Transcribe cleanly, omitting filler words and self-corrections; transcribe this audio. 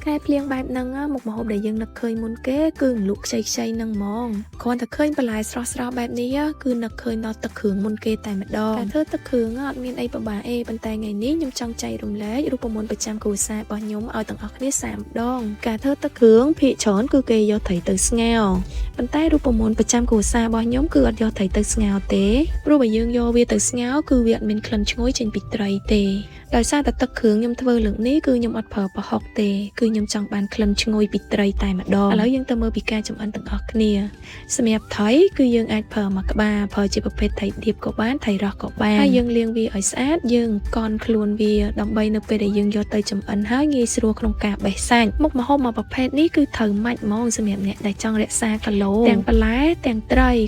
ខែភ្លៀងបែបហ្នឹងមុខម្ហូបដែលយើងនឹកឃើញមុនគេគឺលក់ខ្ចីខ្ចីហ្នឹងហ្មងគ្រាន់តែឃើញបន្លែស្រស់ស្រស់បែបនេះគឺនឹកឃើញដល់ទឹកគ្រឿងមុនគេតែម្ដងការធ្វើទឹកគ្រឿងអត់មានអីពិបាកទេប៉ុន្តែថ្ងៃនេះខ្ញុំចង់ចែករំលែករូបមន្តប្រចាំគ្រួសាររបស់ខ្ញុំឲ្យទាំងអស់គ្នាសាកម្ដងការធ្វើទឹកគ្រឿងភាគច្រើនគឺគេយកត្រីទៅស្ងោរប៉ុន្តែរូបមន្តប្រចាំគ្រួសាររបស់ខ្ញុំគឺអត់យកត្រីទៅស្ងោរទេព្រោះបើយើងយកវាទៅស្ងោរគឺវាអត់មានក្លិនឈ្ងុយចេញពីត្រីទេដោយសារតែទឹកគ្រឿងខ្ញុំធ្វើលើកនេះគឺខ្ញុំអត់ប្រើប្រហុកទេគឺខ្ញុំចង់បានក្លិនឈ្ងុយពីត្រីតែម្ដងឥឡូវយើងទៅមើលពីការចម្អិនទាំងអស់គ្នាសម្រាប់ត្រីគឺយើងអាចប្រើមួយក្បាលប្រើជាប្រភេទត្រីដៀបក៏បានត្រីរ៉ស់ក៏បានហើយយើងលាងវាឲ្យស្អាតយើងកន់ខ្លួនវាដើម្បីនៅពេលដែលយើងយកទៅចម្អិនហើយងាយស្រួលក្នុងការបេះសាច់មុខម្ហូបមួយប្រភេទនេះគឺត្រូវម៉ាច់ហ្មងសម្រាប់អ្នកដែលចង់រក្សាគីឡូទាំងបន្លែទាំងត្រី។